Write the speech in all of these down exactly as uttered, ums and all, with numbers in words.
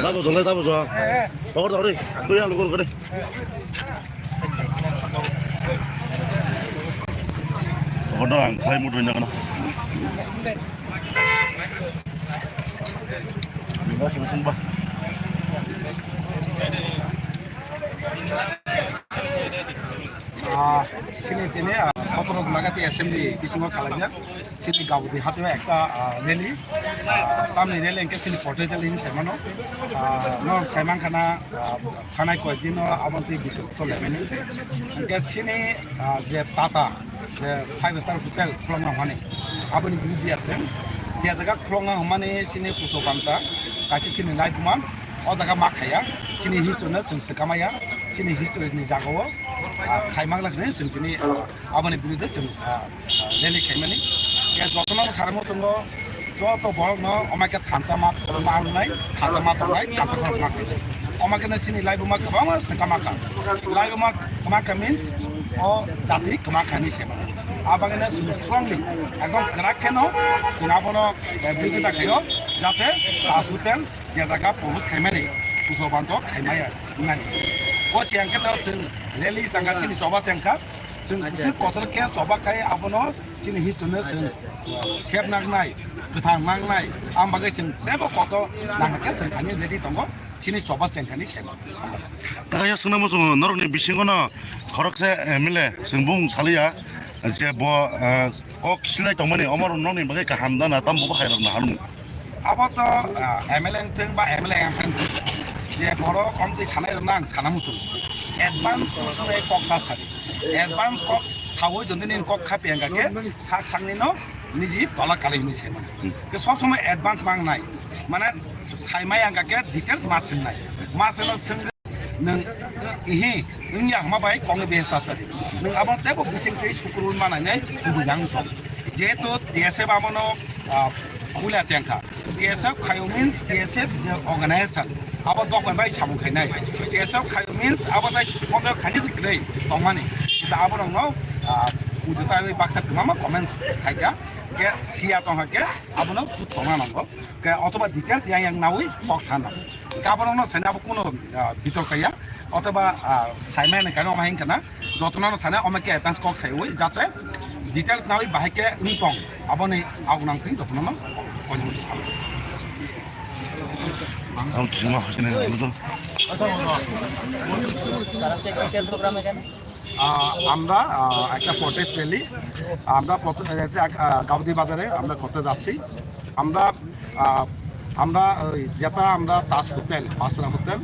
Tabo jole, tabo jo. Tokor, tokor, tui ang lukur kore. Tokor, tokor, ang khlai mudo na kana. Ah, sini tini, ah, sotoro Gulagati assembly bisingo kalaijak. Sini Gaudi hatio ekta, ah, rally, ah, tamni rally hwnkhe sini protest rally hinwi saimano. Ah, norok saimankha na, ah, thanai koyekdino aboni twi bitok chole mani. Hwnkhe sini, ah, je Tata, je five star hotel khulokna hwnmani, aboni biruddhe ase. Je jaga khulokna hwnmani sini Puso Banta, kaisa sini laibuma, o jaga ma khaiya, sini history no chwng swkamaya, sini history ni jaga o, ah, khaimang lakni chwng tini, ah, aboni biruddhe chwng, ah, rally khaimani. Ya, jotono sarmo chwngo, joto borokno omaike thansa ma, ma rwnai, thansa ma tongnai, thansa khorok ma khainai. Omaikeno chini laibuma kwbangma se kama kha. Laibuma kama kha means o jati kama kha hinwi se mano. Abagino chwng strongly, ekdom kwrak kheno chwng abono, eh, birodita khaio, jate Taj Hotel je jaga propose khaimani, Puso Banta khaimaya hwnmani. O siyang khe to chwng rally changkha, chini choba changkha, chwng bwswk kotor khe choba khai abono chini history no chwng sep nangnai, kwthang nangnai, ang bagwi chwng bebo kotor nangkhe chwng thani ready tongo, chini choba chengkhani sema. Takaya swngna muchungo norokni bisingo no khoroksa M L A chwng bung saliya je bo, eh, kok silai tongmani omo rok nokni bagwi kaham dana tamo bo hai rok no hanung. Abo to, ah, M L A wngthung ba M L A wngthung, je borok omtwi sanai rokno ang sana muchung. Advance kok sanai kok ta sadi. Advance kok sawi jodi nini kok khapi ang kake sak sakni no niji tola kali hinwi sema. Hmm. Ke sob somoi advance mang nai. Mane saimai ang kake details ma swngnai. Ma swngo swng Nwng, ihi, wngya hwnma bai kokni behesta chari. Nwng abo teibo bising tei sukurwi manai nai kubui yang tong. Jehetu T S F abono, ah, puila chengkha. T S F khaio means T S F je organization. Abo dophani bai samung khainai. T S F khaio means abo tai sondeho khaini se kwrwi tongmani. Da aborokno, ah, uju chaiwi baksa kwbangma comments khaikha. Ke siya tongkha ke abono chuk tongna nango. Ke othoba details yang yang nawi kok sana. Gaborokno saina abo kuno, ah, bitor kaya, otoba, ah, saimani kano ma hinkana, jotono saina oma ke advance kok saiwi, jate details nawi bahai ke wng tong, aboni agunang thing jotono no konjong sukha. Ang thima hosini nang to. Sir, আজকে কিসের প্রোগ্রাম এখানে? আহ, আমরা, আহ, একটা protest rally, আমরা প্রত-, এতে এক, আহ, গাউদি বাজারে আমরা করতে যাচ্ছি। আমরা, আহ, আমরা ওই যেটা আমরা তাজ হোটেল, পাঁচতলা হোটেল,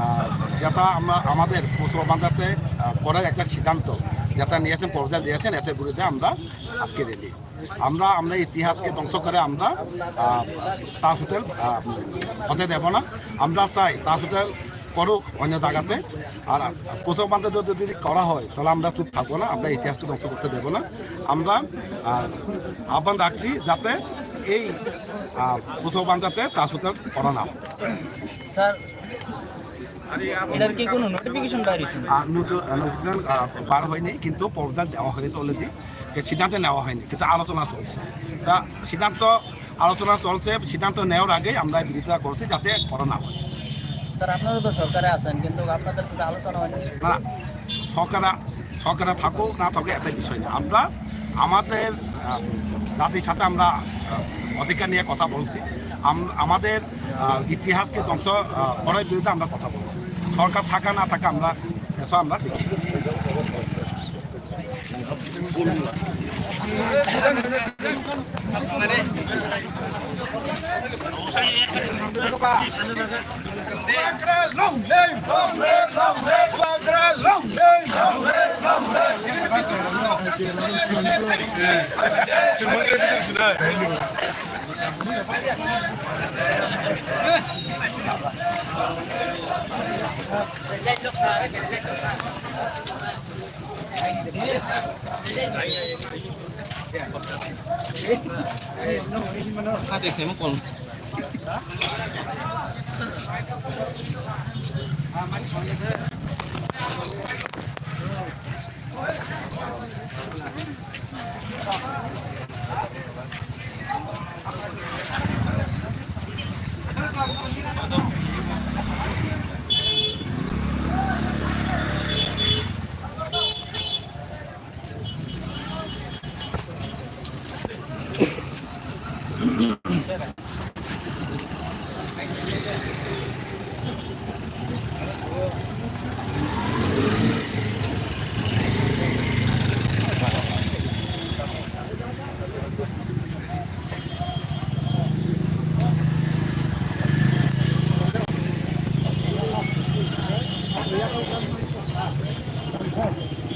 আহ, যেটা আমরা আমাদের পৌরসভা বান্ধাতে, আহ, করার একটা সিদ্ধান্ত যেটা নিয়েছেন, প্রপোজাল দিয়েছেন, এটার বিরুদ্ধে আমরা আজকে র্যালি। আমরা, আমরা ইতিহাসকে ধ্বংস করে আমরা, আহ, তাজ হোটেল, আহ, হতে দেব না। আমরা চাই তাজ হোটেল করুক অন্য জায়গাতে। আর পৌরসভা বান্ধাতে যদি করা হয়, তাহলে আমরা চুপ থাকবো না, আমরা ইতিহাসকে ধ্বংস করতে দেব না। আমরা, আহ, আহ্বান রাখছি যাতে এই, আহ, পৌরসভা বান্ধাতে তাজ হোটেল করা না হয়। স্যার, এটার কি কোনো নোটিফিকেশন বার হয়েছে? আহ, নোটি-, আহ, নোটিফিকেশন, আহ, বার হয়নি, কিন্তু প্রপোজাল দেওয়া হয়েছে অলরেডি। যে সিদ্ধান্ত নেওয়া হয়নি, কিন্তু আলোচনা চলছে। তা সিদ্ধান্ত, আলোচনা চলছে, সিদ্ধান্ত নেওয়ার আগেই আমরা বিরোধিতা করছি যাতে করা না হয়। স্যার, আপনারা তো সরকারে আছেন, কিন্তু আপনাদের সাথে আলোচনা হয়নি। না, সরকার, সরকারে থাকুক না থাকুক, এটা বিষয় না। আমরা আমাদের, আহ, জাতির সাথে আমরা, আহ, অধিকার নিয়ে কথা বলছি। আম-, আমাদের, আহ, ইতিহাসকে ধ্বংস, আহ, করার বিরুদ্ধে আমরা কথা বলছি। সরকার থাকা না থাকা আমরা, এসব আমরা দেখি।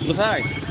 Bwsai.